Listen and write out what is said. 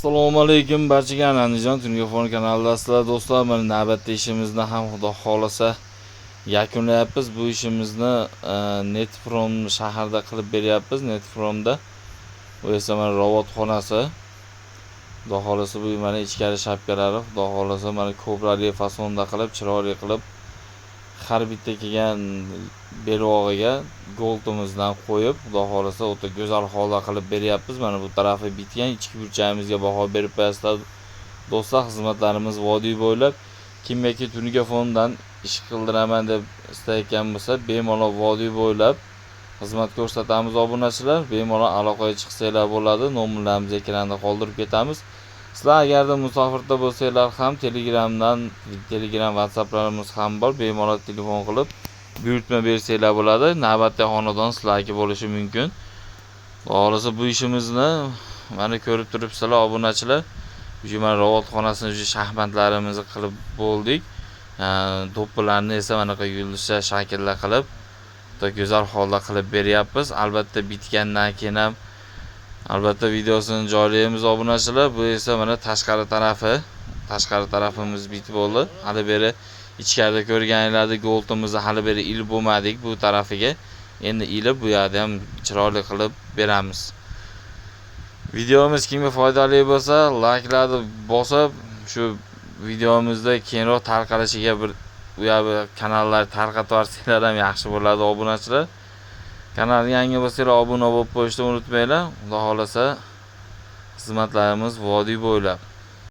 Assalomu alaykum barchaga, Andijon Tungi Fon kanalidasizlar do'stlar. Mana navbatda ishimizni ham xudo xolasa yakunlayapmiz. Bu ishimizni Netprom shaharda qilib beryapmiz. Netpromda. Bu esa mana robot xonasi. Xudo xolasa bu mana ichkari shapkalari, xudo xolasa mana ko'prali fasonda qilib, chiroyli qilib har bitta kelgan belbog'iga goltimizdan qo'yib, xudo xolasa o'ta go'zal holda qilib beryapmiz. Mana bu tarafi bitgan, ichki burchagimizga baho berib qo'yasizlar. Do'stlar, xizmatlarimiz vodiy bo'ylab. Kimiki Tunuka fondan ish qildiraman deb istayotgan bo'lsa, bemalol vodiy bo'ylab xizmat ko'rsatamiz obunachilar. Bemalol aloqaga chiqsanglar bo'ladi. Nomerlarimizni ekranda qoldirib ketamiz. Sizlar agarda musofirda bo'lsanglar ham Telegramdan, Telegram, WhatsApplarimiz ham bor. Bemalol telefon qilib buyurtma bersanglar bo'ladi. Navbatdagi xonadon sizlarniki bo'lishi mumkin. Xohlasa bu ishimizni mana ko'rib turibsizlar obunachilar. Shu mana robot xonasini shu shaxmatlarimizni qilib bo'ldik. To'ppilarni esa manaqa yulduzcha shaklda qilib, juda go'zal holda qilib beryapmiz. Albatta bitgandan keyin ham albatta videosini joylaymiz obunachilar. Bu esa mana tashqari tarafi. Tashqari tarafimiz bitib bo'ldi. Hali beri ichkarida ko'rganinglarda goltimizni hali beri ilib bo'lmadik bu tarafiga. Endi ilib bu yerda ham chiroyli qilib beramiz. Videomiz kimga foydali bo'lsa, layklarni bosib, shu videomizda keyinroq tarqalishiga bir u yoq kanallar tarqatib yuborsanglar ham yaxshi bo'ladi obunachilar. Kanalga yangi bo'lsanglar obuna bo'lib qo'yishni unutmanglar. Xudo xolasa xizmatlarimiz vodiy bo'ylab.